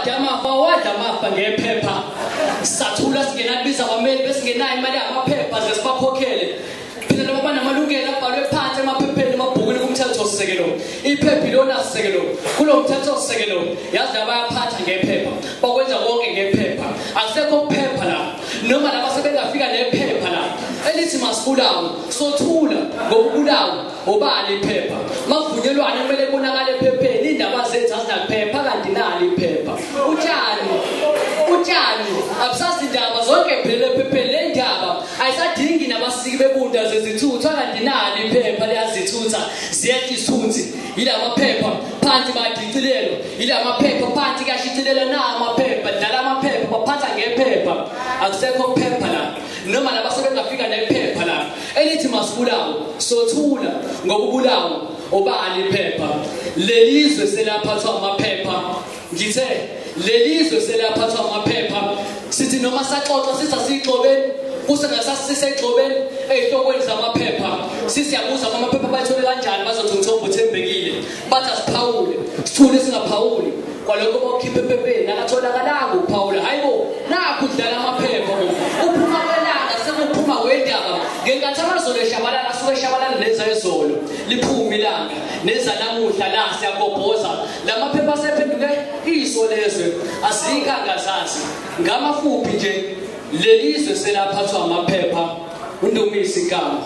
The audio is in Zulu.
Bawadla amafa, wadla amafa ngephepha. Sathula singenakubiza abameli, besingenayo imali yamaphepha ze sibakhokhele. Phela laba banamalungelo abhalwe phansi emaphepheni, emabhukwini kumthethosisekelo. Iphepha ilona sisekelo. Kulo mthethosisekelo yazi bayaphatha ngephepha, bakwenza konke ngephepha. Akusekho kuphepha la, noma laba sebengafika nephepha la elithi masibulawe, sothula ngokubulawa obani iphepha. Makuvunyelwane kumele kubonakale ephepheni. Indaba zethu azinaphepha kanti nali iphepha. Utshani, utshani abusazindaba zonke phelele ephepheni. Le ndaba ayisadingi nabasiki bebunda zezithutha kanti nali iphepha liyazithutha, ziyehla isithunzi. Yila maphepha phansi badicilelo, yila maphepha phansi kuyashicilela na amaphepha, dlala amaphepha, baphatha ngephepha. Akusekho kuphepha la, noma laba sebengafika nephepha la elithi masibulawe, sothula ngokubulawa obani iphepha. Lelizwe selaphathwa amaphepha. Ngithe lelizwe selaphathwa amaphepha. Sithi noma saxoxa sithi asixobeni, kusengasasisexobeni ey'hlokweni zamaphepha. Sisiyabuza amaphepha bayithole kanjani, bazothi umthombo uthembekile. Bathi asiphawule, sithule singaphawuli. Kwalokho bawukhipha ephepheni, akatholakalanga ukuphawula. Hayi bo, nakhu udlala amaphepha bo. Uphuma kwelanga sekuphuma kwendaba. Ngenkathi amazolo eshabalala, asuke eshabalala nezayizolo. Liphuma ilanga nezanamuhla la siyagobhoza. La maphepha asephenduke iso lezwe, azikho angazazi. Ngamafuphi nje, lelizwe selaphathwa amaphepha. Undumisi igama.